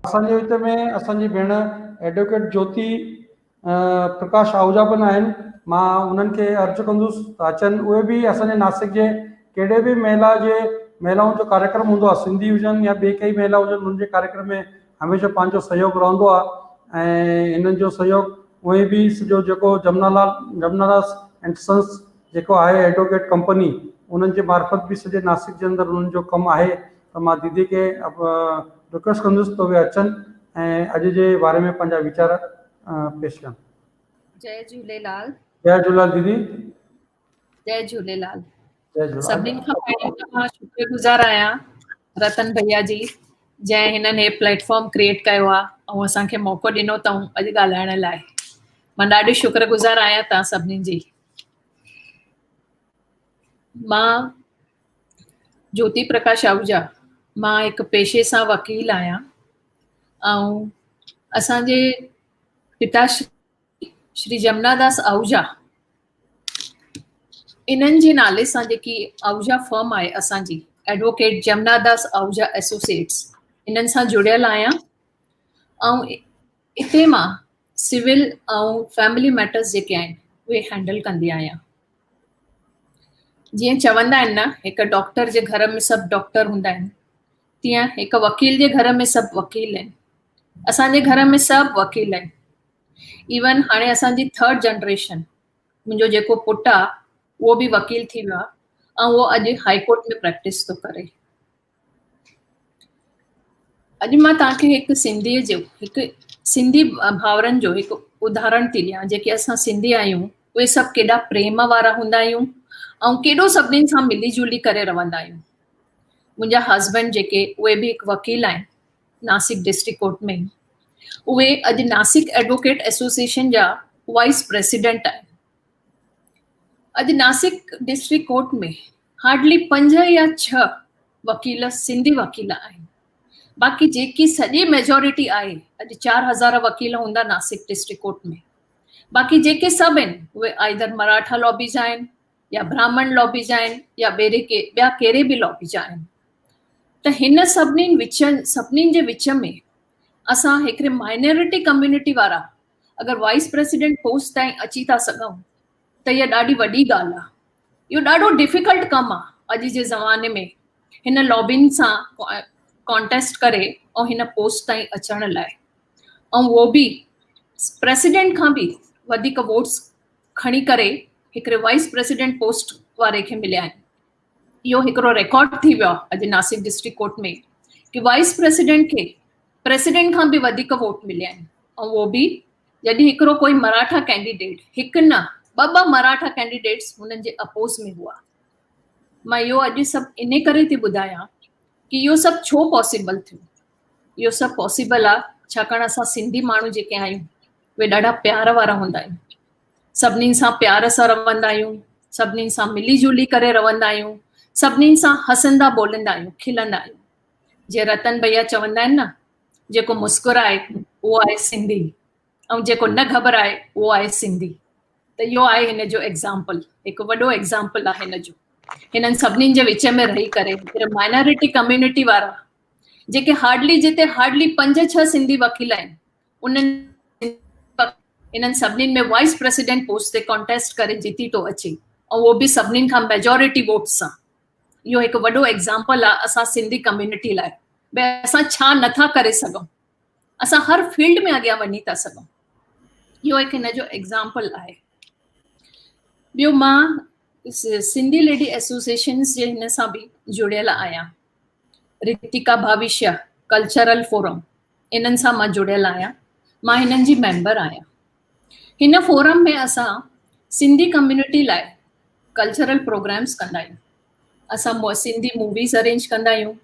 اسان جي وچ ۾ اسان جي ڀيڻ ايڊووڪيٽ جوتي پرڪاش آهوجا پڻ آهن. مان انهن کي عرض ڪندس ته اچن. اهي به اسان جي ناسڪ جي ڪهڙي به مهلا جي مهلائن جو ڪاريڪرم هوندو آهي، سنڌي هجن يا ٻي ڪئي مهلا هجن، انهن جي ڪاريڪرم ۾ هميشه پنهنجو سهيوگ رهندو آهي ۽ انهن جو سهيوگ اهي به سڄو جيڪو جمنا لال جمناداس اينڊ سنس جيڪو آهي ايڊووڪيٽ ڪمپني انهن جي معرفت به سڄي ناسڪ جي اندر انهن جو ڪم آهي ته مان ديدي کي رڪويسٽ ڪندس ته اهي اچن ۽ اڄ جي باري ۾ پنهنجا ويچار پيش ڪن. جئي جهوليلال. جئي جهوليلال ديدي. جئي جهوليلال. جئي جهوليلال. سڀني کان پهرين ته مان شڪر گذار آهيان رتن ڀيا جي جنهن هنن هي پليٽ فارم ڪريئيٽ ڪيو آهي ۽ اسان کي موقعو ڏنو اٿئون اڄ ڳالهائڻ لاء. مان ڏاڍي شڪر گذار آهيان توهان سڀني جي. مان جوتي پرڪاش آهوجا، مان هڪ پيشي سان وڪيل آهيان ۽ اسان جي پتا شري جمنا داس آهوجا انهن جي نالي سان جيڪي آهوجا فرم آهي اسان جي ايڊووڪيٽ جمنا داس آهوجا ايسوسيئيٽس انهن سان جڙيل آهيان ۽ اتي مان سول ۽ فيملي ميٽرس جيڪي آهن اهي هينڊل ڪندي آهيان. جيئن چوندا آهن نه هڪ ڊاڪٽر جي گهر ۾ سڀ ڊاڪٽر هوندا آهن تيئن هڪ وڪيل جي گهر ۾ سڀ وڪيل آهن. اسان جي گهر ۾ سڀ وڪيل آهن. ايون هاڻي اسان جي ٿرڊ جنريشن منهنجو جيڪو پٽ آهي اهو به وڪيل ٿي ويو آهي ۽ اهو اڄ هائي ڪورٽ ۾ پريڪٽس ٿو ڪري. اڄ مان توهان کي هڪ سنڌيء جو هڪ سنڌي ڀائرن جو هڪ اداهرڻ ٿي ڏيان جيڪي اسان سنڌي آهيون اهي سڀ ڪيڏا پريم وارا هوندا آهيون ۽ ڪيڏو سڀني سان ملي جلي ڪري رهندا آهيون. منهنجا هسبنڊ جيڪي اهي به هڪ وڪيل آهن ناسڪ ڊسٽرڪٽ ڪورٽ ۾ اهي اڄ ناسڪ ايڊووڪيٽ ايسوسيئيشن جا وائيس پريزيڊنٽ آهن. اڄ ناسڪ ڊسٽرڪٽ ڪورٽ ۾ هارڊلي پنج يا ڇهه وڪيل سنڌي وڪيل آهن باقي جيڪي سڄي ميجورٽي آهي اڄ 4000 وڪيل هوندا ناسڪ ڊسٽرڪٽ ڪورٽ ۾ باقي جيڪي سڀ آهن اهي آئدر مراٺا لابي جا آهن يا براهمڻ لابي جا آهن يا ٻيري ڪي ٻيا ڪهڙي به لابي جا آهن ته هن سڀني وچ سڀني جي وچ ۾ اسان هڪڙي مائنورٽي ڪميونٽي وارا اگر وائس پريزيڊنٽ پوسٽ تائين اچي ٿا سگهون ته اها ڏاڍي وڏي ڳالهه آهي. اهو ڏاڍو ڊفيڪلٽ ڪم آهي اڄ جي زماني ۾ هن لابين سان ڪانٽيسٽ ڪري ۽ هن پوسٽ تائين اچڻ لاء ۽ اهو به پريزيڊنٽ کان به وڌيڪ ووٽس کڻي ڪري هڪڙي وائس پريزيڊنٽ پوسٽ واري کي مليا آهن. اهو هڪڙو ريڪارڊ ٿي ويو آهي اڄ ناسڪ ڊسٽرڪٽ ڪورٽ ۾ ڪي وائس پريزيڊنٽ کي پريزيڊنٽ کان به وڌيڪ ووٽ مليا آهن ۽ اهو به جڏهن هڪڙو ڪوئي مراٺا ڪينڊيڊيٽ، هڪ نه ٻه ٻه مراٺا ڪينڊيڊيٽس هنن جي اپوز ۾ هئا. مان اهو اڄ سڀ انهي ڪري ٿي ٻڌايان ڪي اهو سڀ ڇو پاسيبل ٿيو. اهو سڀ پاسيبل آ ڇاڪاڻ اسان سنڌي ماڻهو جيڪي آهيون اهي ڏاڍا پيار وارا هوندا آهيون. سڀني سان پيار سان رهندا آهيون، سڀني سان ملي جلي ڪري رهندا آهيون، سڀني سان هسندا ٻولندا آهيون، کلندا آهيون. جيئن رتن ڀيا چوندا آهن نه جيڪو مسڪرائي اهو آهي سنڌي ۽ جيڪو نه گهٻرائي اهو آهي سنڌي ته اهو آهي هن جو ايگزامپل هڪ وڏو ايگزامپل آهي هن جو هنن سڀني جي وچ ۾ رهي ڪري هڪڙي مائنارٽي ڪميونٽي وارا جيڪي هارڊلي جتي هارڊلي پنج ڇهه سنڌي وڪيل آهن انهن انهن سڀني ۾ وائس پريزيڊنٽ پوسٽ تي ڪانٽيسٽ ڪري جيتي ٿو اچي ۽ اهو به سڀني کان ميجورٽي ووٽ سان اهو هڪ وڏو ايگزامپل آهي اسان سنڌي ڪميونٽي لاء ڀئي اسان ڇا نٿا ڪري سگهون اسان هر فيلڊ ۾ اڳيان وڃي ٿا سگهون اهو هڪ هن جو ايگزامپل آهي ٻيو مان سنڌي ليڊي ايسوسيئيشنس جي هن سان به جڙيل آهيان رتيڪا ڀاوشيا ڪلچرل فورم انهن سان مان جڙيل آهيان مان هنن جي ميمبر آهيان هن فورم ۾ اسان سنڌي ڪميونٽي لاء ڪلچرل پروگرامس ڪندا آهيون اسان سنڌي موويز ارينج ڪندا آهيون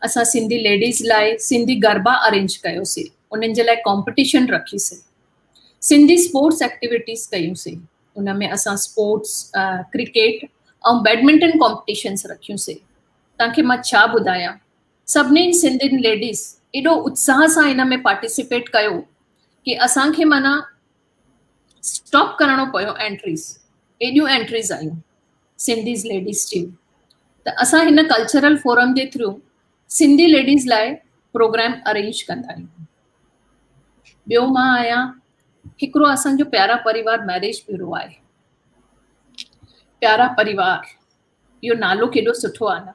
اسان سنڌي ليڊيز لاء سنڌي گربا ارينج ڪيوسي انهن جي لاء ڪامپٽيشن رکيسي سنڌي اسپورٽس ايڪٽيوٽيز ڪيونسي ان ۾ اسان اسپورٽس ڪرڪيٽ ۽ بيڊمنٽن ڪامپٽيشنس رکيونسي توهان کي مان ڇا ٻڌايان سڀني سنڌين ليڊيز ايڏو اتساهه سان ان ۾ پارٽيسپيٽ ڪيو ڪي اسان کي معنيٰ اسٽاپ ڪرڻو پيو انٽريز ايڏيون انٽريز آيون سنڌيز ليڊيز جي ته اسان هن ڪلچرل فورم جي ٿرو سنڌي ليڊيز لاء پروگرام ارينج ڪندا آهيون. ٻيو مان آهيان هڪڙو اسان جو پيارا پريوار ميريج بيورو آهي. پيارا پريوار اهو نالو ڪيڏو سٺو آهي نه.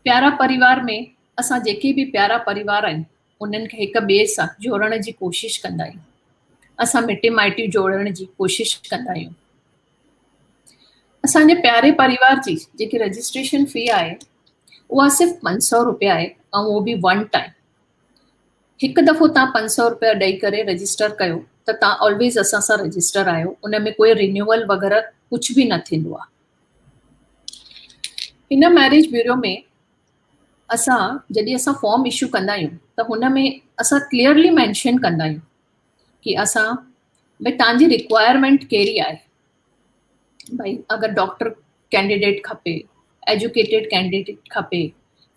پيارا پريوار ۾ اسان جيڪي به پيارا پريوار آهن انهن کي هڪ ٻئي سان جوڙڻ جي ڪوشش ڪندا آهيون. اسان مٽي مائٽيون جوڙڻ جي ڪوشش ڪندا آهيون. اسان جي پياري پريوار جي جيڪي رجسٽريشن في آهي اها صرف 500 روپيا آهي ۽ اهو به ون ٽائيم. هڪ دفعو توهان 500 روپيا ڏئي ڪري رجسٽر ڪيو ته توهان آلويز اسان سان رجسٽر آهيو ان ۾ ڪوئي رينيوئل وغيره ڪجهه به نه ٿيندو آهي. هن ميريج بيورو ۾ اسان جڏهن اسان فارم اشو ڪندا آهيون ته هن ۾ اسان ڪليئرلي مينشن ڪندا آهيون ڪي اسان ڀئي توهان جي رڪوائرمينٽ ڪهڙي آهي ڀئي اگر ڊاڪٽر ڪينڊيڊيٽ کپي ايجوڪيٽيڊ ڪينڊيڊيٽ کپي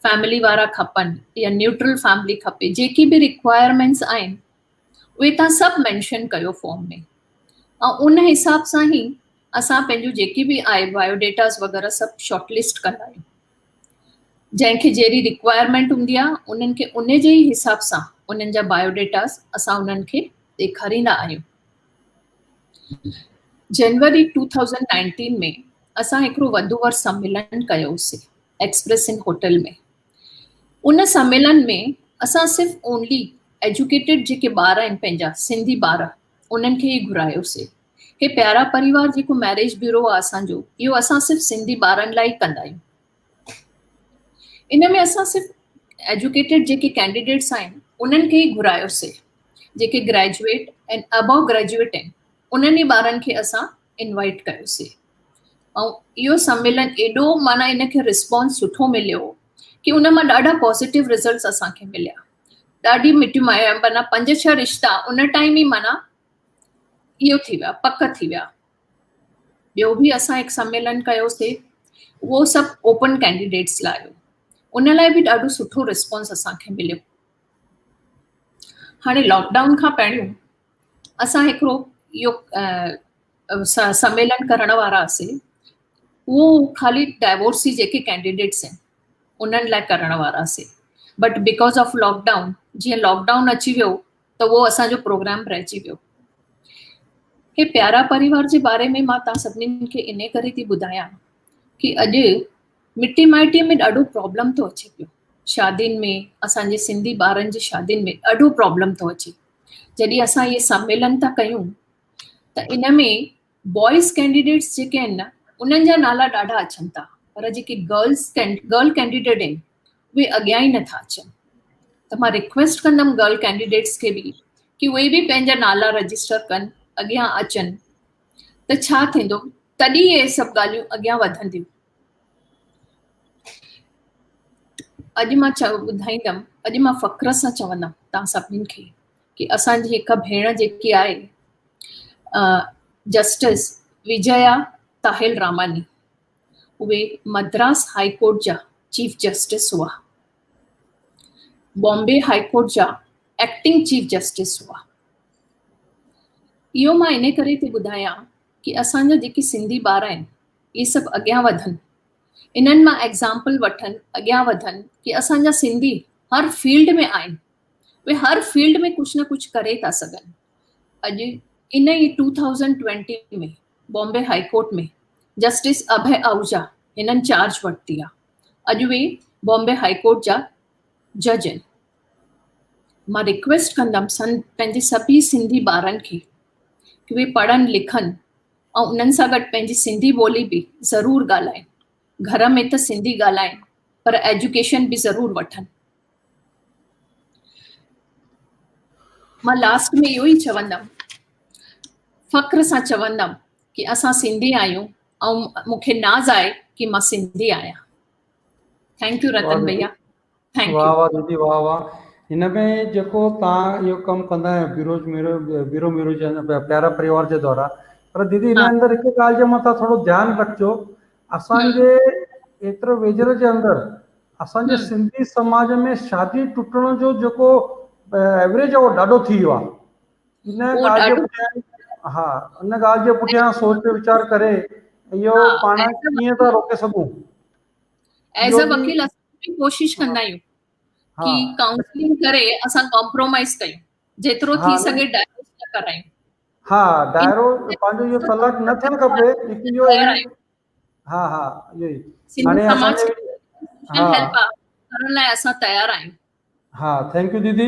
فيملي وارا کپن يا نيوٽرل فيملي کپي جيڪي به رڪوائرمينٽس آهن اهي توهان سڀ مينشن ڪيو فارم ۾ ۽ ان حساب سان ئي اسان پنهنجو جيڪي به آهي بايو ڊيٽاز وغيره سڀ شارٽ لسٽ ڪندا آهيون جنهن کي جهڙي رڪوائرمينٽ هوندي آهي انهن کي ان جي ئي حساب سان انهن جا بايو ڊيٽاز اسان انهن کي ڏيکاريندا آهيون. جنوري 2019 ۾ اسان هڪڙو وڌو ور سميلن ڪيوسي ايڪسپريس ان هوٽل ۾ ان سميلن ۾ اسان صرف اونلي ايجوڪيٽيڊ جيڪي ٻار آهن پنهنجا سنڌي ٻار انهن کي ئي گهرايوسي هي پيارا پريوار جيڪو ميريج بيورو آهي اسان جو اهو اسان صرف سنڌي ٻارن لاء ئي ڪندا آهيون ان ۾ اسان صرف ايجوڪيٽيڊ جيڪي ڪينڊيڊيٽس آهن انهن کي ئي گهرايوسي جيڪي گريجوئيٽ ۽ ابو گريجوئيٽ آهن انهن ئي ٻارن کي اسان انوائٽ ڪيوسي ۽ اهو سميلن ايڏو معنيٰ ان کي رسپانس سٺو مليو ڪي ان مان ڏاڍا پازيٽو رزلٽس اسان کي مليا ڏاڍي مٽيون معنيٰ پنج ڇهه رشتا ان ٽائيم ئي معنيٰ اهو ٿي ويا پڪ ٿي ويا. ٻيو به اسان هڪ سميلن ڪيوسي اهو سڀ اوپن ڪينڊيڊيٽس لاء هو ان لاء به ڏاڍو سٺو رسپانس اسان کي مليو. هاڻي لاڪ ڊائون کان پهريون اسان هڪڙو اهو سميلن ڪرڻ وارا هئاسي اهو خالي ڊائيورسي جيڪي ڪينڊيڊيٽس آهن انهن لاء ڪرڻ وارا هئاسي but because of lock down جيئن لاڪ ڊائون اچي ويو ته اهو اسان جو پروگرام رهجي ويو. هي پيارا پريوار جي باري ۾ مان توهان سڀني کي انهي ڪري ٿي ٻڌايان ڪي اڄ مٽي مائٽي ۾ ڏاڍو پرابلم ٿو اچي پيو شادين ۾ اسان جي سنڌي ٻارن جي شادين ۾ ڏاڍو پرابلم ٿو اچي جڏهن اسان اهي سميلن ٿا ڪيون ته ان ۾ بوائز ڪينڊيڊيٽس جيڪي آهن نه انهن جا نالا ڏاڍا اچن ٿا پر جيڪي گرلز گرل ڪينڊيڊيٽ آهن اهي اڳيان ئي نٿا اچن ته مان رڪويسٽ ڪندم گرل ڪينڊيڊيٽس کي به ڪي اهي به پنهنجا نالا رجسٽر ڪن اڳيان اچن ته ڇا ٿيندو تڏهن اهي سڀ ڳالهيون اڳيان وڌنديون اڄ مان ٻڌائيندم اڄ مان فخر سان چوندم توهان سڀني کي ڪي اسان جي هڪ ڀيڻ جيڪي آهي جسٽس وجيا تاهل راماني اهي مدراس هائي ڪورٽ جا چيف جسٽس هئا. بامبي هائي ڪورٽ جا ايڪٽنگ چيف جسٽس هئا. اهو مان انهي ڪري ٿي ٻڌايان ڪي اسان جا جيڪي سنڌي ٻار آهن اهي سڀ اڳيان وڌن انهن مان ايگزامپل وٺن اڳيان وڌن ڪي اسان جا سنڌي هر فيلڊ ۾ آهن اهي هر فيلڊ ۾ ڪجهه نه ڪجهه ڪري ٿا سگهن اڄ ان ئي 2020 ۾ Bombay high court ۾ justice Abhay Ahuja هنن چارج ورتي آ. اڄ اهي بامبي هائي ڪورٽ جا جج آهن. مان رڪويسٽ ڪندم پنهنجي سڀئي سنڌي ٻارن کي ڪي اهي پڙهن لکن ۽ انهن سان گڏ پنهنجي سنڌي ٻولي به ضرور ڳالهائن. گهر ۾ ته سنڌي ڳالهائن پر ايجوڪيشن به ضرور وٺن. مان لاسٽ ۾ اهو ئي چوندم فخر سان چوندم ڪي اسان سنڌي آهيون ۽ مون کي ناز آهي ڪي مان سنڌي آهيان. Thank you Ratan ڀيا. Thank you. واه واه ديدي واه واه هن ۾ جيڪو تان اهو ڪم ڪندا آهيو بيرو ميرو بيرو ميرو جي پيارا پريوار جي دوارا پر ديدي هن اندر هڪ ڳالهه جي مٿان ٿورو ڌيان رکجو اسان جي ايترو ويجهڙ جي اندر اسان جي سنڌي سماج ۾ شادي ٽٽڻ جو جيڪو ايوريج آهي اهو ڏاڍو ٿي ويو آهي ان ڳالهه جي پٺيان ها ان ڳالهه جي پٺيان سوچ ويچار ڪري اهو پاڻ ڪيئن ٿا روڪي سگهون ايز ا وڪيل اسان به ڪوشش ڪندا آهيون. ڪي ڪائونسلنگ ڪري اسان ڪمپرومائز ڪيون، جيترو ٿي سگهي ڊائورس نه ڪرايون. ها دائرو پنهنجو اهو طلاق نه ٿيڻ کپي، هڪ اهو ئي. ها ها اهو ئي هاڻي اسان جي ها هيلپ ڪرڻ لاء اسان تيار آهيون. ها thank you ديدي.